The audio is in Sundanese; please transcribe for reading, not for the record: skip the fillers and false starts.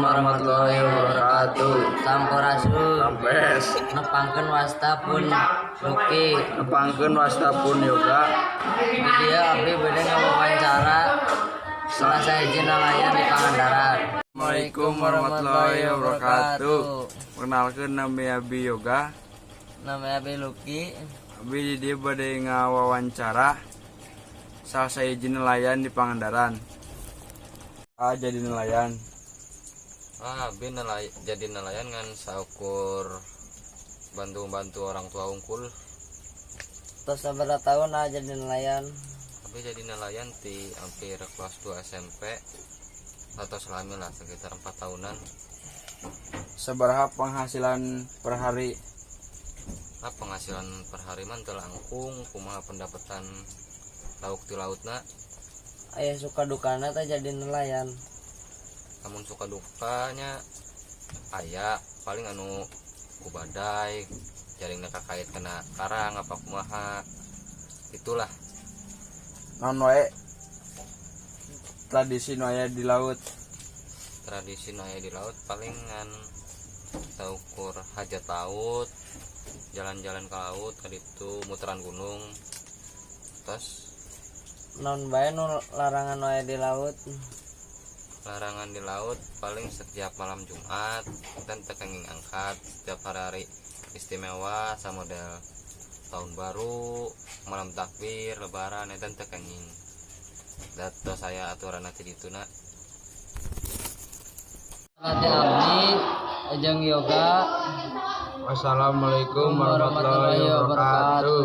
Assalamualaikum warahmatullahi wabarakatuh. Sampurasun. Rampes. Nepangkeun wasta pun Luki. Nepangkeun wasta pun Yoga. Di dieu abdi bade ngawawancara salah sahiji nelayan di Pangandaran. Assalamualaikum warahmatullahi wabarakatuh. Perkenalkeun, nami Abi Yoga. Nami abdi Luki. Abi di dieu bade ngawawancara salah sahiji nelayan di Pangandaran. Ah, jadi nelayan. Ah, abi jadi nelayan ngan saukur bantu-bantu orang tua wungkul. Tos sabaraha tahun ah jadi nelayan? Abi jadi nelayan di hampir kelas 2 SMP atau selama lah sekitar 4 tahunan. Sabaraha penghasilan per hari? Ah, penghasilan per hari mah teu langkung, kumaha pendapatan lauk di lautna. Aya suka dukana teh jadi nelayan? Namun suka dukanya aya, paling anu ku badai jaringna kakait kena karang apa kumaha itulah. Naon wae tradisi nu aya di laut? Tradisi nu aya di laut paling ngan saukur hajat laut, jalan-jalan ke laut ke itu, muteran gunung, terus. Naon bae nu larangan nu aya di laut? Larangan di laut paling setiap malam Jumat dan teu kenging angkat, setiap hari-hari istimewa sama model tahun baru, malam takbir, lebaran eta teu kenging. Dato saya aturan nanti dituna. Nanti abdi jeung Yoga. Wassalamualaikum warahmatullahi wabarakatuh.